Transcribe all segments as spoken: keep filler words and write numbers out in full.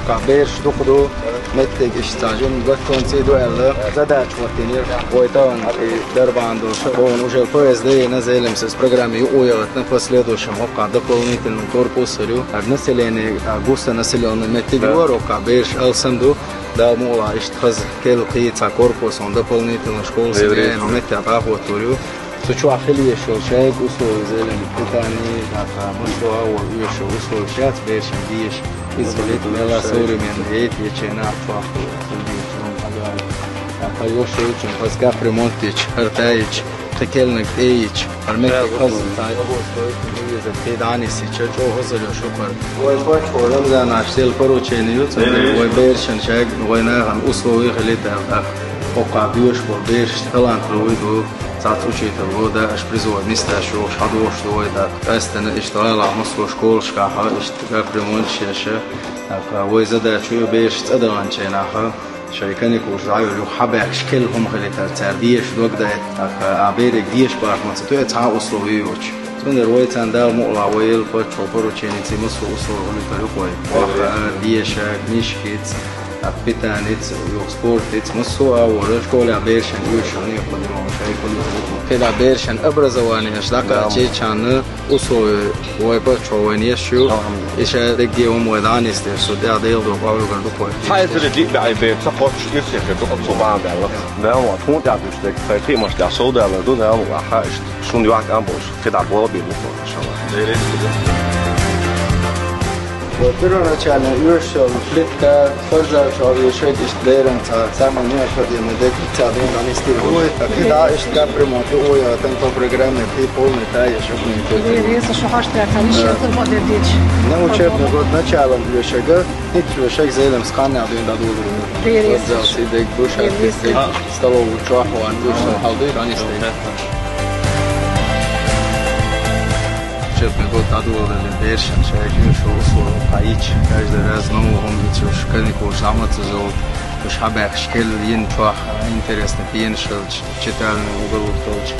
Кхы бераш дукха ду, меттиг иштта жим гаттонций ду аьлла, задача хӀоттийнера. Вай тахана и дарбан долуш, вайна уже поезд дайна, Зелимсис программа юкъа яхатна, последующем хӀокху дополнительный корпус ю. Население, а, густонаселённый меттиг Да. ю, хӀокху бераш алсам ду. Дала мукъалахь иштта хаза кхел кхин цхьа корпус, он дополнительный школа Берригаш. Семья, меттиг дӀахӀоттор ю. Цу чохь хила езаш йолу шайга условия, Зелим, питание, тӀаккха массо а вон оьшуш йолу условия яц берашна дезаш. Иза хилийта мелла современный яйта, ечу нах чохь хила дезаш, хӀара йош йолчун хаза капремонт йича, хӀара тайича, кхин керланиг тӀейича, хӀара меттиг хаза тай. Иза кхин дӀанисича, чӀогӀа хаза йош ю хӀара. Вай бачхо Рамзана аш сел поручение ю, цундела вай берашна шайга, вай нахана условия хилийта аьлла, тӀаккха хӀокху доьшуш болу бераш талантливый ду. Цхьацца учитель ву, да, аша призовой месташ йохуш хьадогӀуш ду вай, тӀаккха къаьсттина иштта гӀалахь массо школашкахь, иштта капремонташ еш, тӀаккха вай задача ю, бераш цӀа даханчу хенахь, шайн каникулаш дӀайолу юха хьабаьхкича кхин хӀума хилийтар, цара дезаш дог дайта, тӀаккха а берега дезаш бахьана ца тоьа цхьа а условия йоцуш. Цундела вай царна Дала мукъалахь вай елла паччахьо порученица массо условия хилийтар юкъа вай. Ваха, а, деша, книжкица, а, питаница, юха спортица, массо а вара, школехь берашна оьшуш необходимо, шайн хӀума хилийтар юкъа. КхидӀа берашна образование аша дӀакхачийчхьана условия вай паччахьо вайна еш ю. Алхьамдулиллах. И ша дегге хӀума вай дӀанисдеш, со тӀехь Делан духьа къовлугар ду кхой. Хьайзаре диъ баьӀий бер ца кхоччуш ирсе хир ду, оцу бан баьлла. Дала ма тхуна тӀехь дуьсу дерг, тхайн кхиамаш тӀехь сов далар ду, Дала ма хьа иштта. Шуна юьхь кӀам болуш, кхидӀа болу бийр бу тхо, иншаллах. Первоначально оьшуш йолу плитка, спортзал чохь оьшуш, иштта беран цхьа самый необходимый дерг, цхьа дин дӀанисдийр ду вай. КхидӀа иштта капремонт ю вай, тан по программе, кхин полный тайеш ю кхин. Вай реза шу хьаштаьрца, ниш Да. яза ма дердич. На учебный год началом оьшург, хӀинца оьшург Зелимс кханнехь дуьйна дӀадолур ю. Вай реза. Спортзал сий дерг ду, шайн Вай реза. Столовый чохь ван, оьшуш хьал дуй, дӀанисдийр. Учебный год дӀадолале берашна шайга оьшуш йолу условия кхайча, каждый раз новый хӀума гича уьш, каникулаш дӀа ма ца зовлу, уьш хьабаьхкича кхел йина чохь, интересный пенаш хилча, читальный уголок хилча,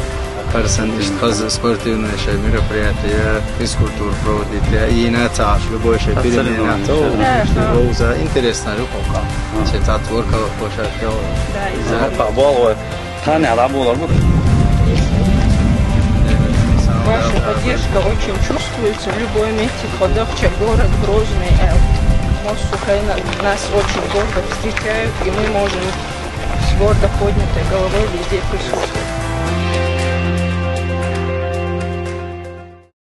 хӀара санна иштта хаза спортивный шайн мероприятие, физкультура проводить я, йина ца Ӏаш, любой шайн перемена ца волу. Вовза интересно ю кхокхам. Шайн цхьацца воркаут площадка. Да, и Иза. Хьан тӀехь болу вай. Тхьанехь дӀаболар бу. Ваша поддержка очень чувствуется в любой месте, хоть даже город Грозный, э, массо хенахь нас очень гордо встречают, и мы можем с гордо поднятой головой везде присутствовать.